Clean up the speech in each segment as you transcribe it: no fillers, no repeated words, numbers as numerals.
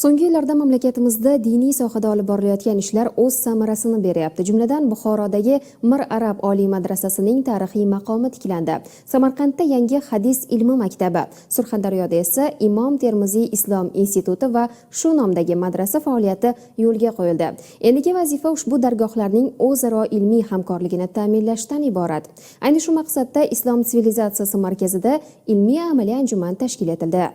So'nggi yillarda mamlakatimizda diniy sohada olib borilayotgan ishlar o'z samarasini beryapti. Jumladan, Buxorodagi Mir Arab Oliy madrasasining tarixiy maqomi tiklandi. Samarqandda yangi hadis ilmi maktabi, Surxondaryoda esa Imom Termiziy Islom instituti va shu nomdagi madrasa faoliyati yo'lga qo'yildi. Endigi vazifa ushbu dargohlarning o'zaro ilmiy hamkorligini ta'minlashdan iborat. Ayni shu maqsadda Islom sivilizatsiyasi markazida ilmiy amaliy anjuman tashkil etildi.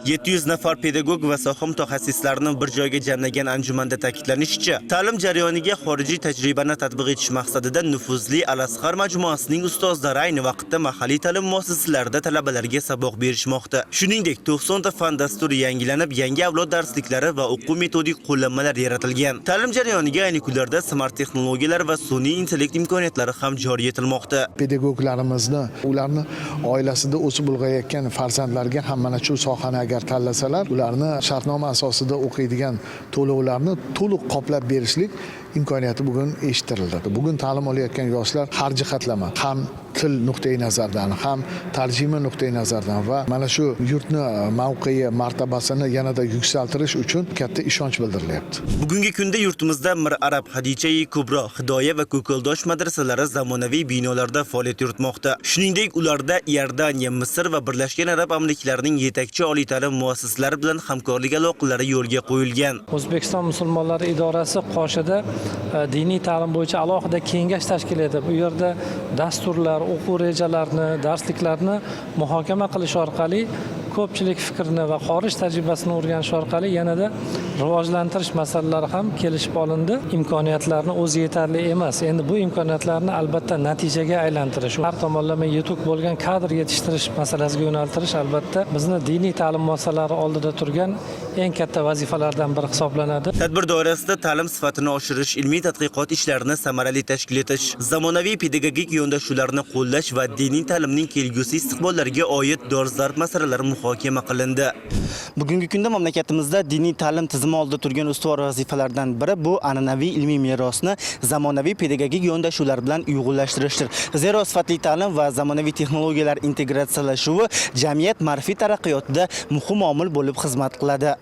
700 nafar pedagog va soha mutaxassislarini bir joyga jamlagan anjumanda ta'kidlanishicha, ta'lim jarayoniga xorijiy tajribani tatbiq etish maqsadida nufuzli Al-Azhar majmuasining ustozlari ayni vaqtda mahalliy ta'lim muassasalarida talabalarga saboq berishmoqda. Shuningdek, 90 ta fan dasturi yangilanib, yangi avlod darsliklari va o'quv metodik qo'llanmalar yaratilgan. Ta'lim jarayoniga ayni kunlarda smart texnologiyalar va sun'iy intellekt imkoniyatlari ham joriy etilmoqda. Pedagoglarimizni, ularni oilasida o'sib ulg'ayotgan farzandlarga ham mana shu sohani agar tanlasalar, ularni shartnoma asosida o'qiydigan to'lovlarni to'liq qoplab berishlik imkoniyati bugun eshittirildi. Bugun ta'lim olayotgan yoshlar har jihatlama, ham til nuqtai nazaridan, ham tarjima nuqtai nazaridan va mana shu yurtni mavqei, martabasini yanada yuksaltirish uchun katta ishonch bildirilyapti. Bugungi kunda yurtimizda Mir Arab, Hadijai Kubro, Hidoya va Ko'kaldosh madrasalari zamonaviy binolarda faoliyat yuritmoqda. Shuningdek, ularda Iordaniya, Misr va Birlashgan Arab Amirliklarining yetakchi oliy ta'lim muassasalari bilan hamkorlik aloqalari yo'lga qo'yilgan. O'zbekiston musulmonlari idorasi qoshida diniy ta'lim bo'yicha alohida kengash tashkil etib, u yerda dasturlar, o'quv rejalarini, darsliklarni muhokama qilish orqali, ko'pchilik fikrini va xorij tajribasini o'rganish orqali yanada rivojlantirish masalalari ham kelishib olindi. Imkoniyatlarni o'zi yetarli emas. Endi bu imkoniyatlarni albatta natijaga aylantirish, har tomonlama yetuk bo'lgan kadr yetishtirish masalasiga yo'naltirish albatta bizni diniy ta'lim muassasalari oldida turgan eng katta vazifalardan biri hisoblanadi. Tadbir doirasida ta'lim sifatini oshirish, ilmiy tadqiqot ishlarini samarali tashkil etish, zamonaviy pedagogik yondashuvlarni qo'llash va diniy ta'limning kelgusi istiqbollariga oid dolzarb masalalar muhokama qilindi. Bugungi kunda mamlakatimizda diniy ta'lim tizimi oldida turgan ustuvor vazifalardan biri bu an'anaviy ilmiy merosni zamonaviy pedagogik yondashuvlar bilan uyg'unlashtirishdir. Zero sifatli ta'lim va zamonaviy texnologiyalar integratsiyalashuvi jamiyat ma'rifiy taraqqiyotida muhim omil bo'lib xizmat qiladi.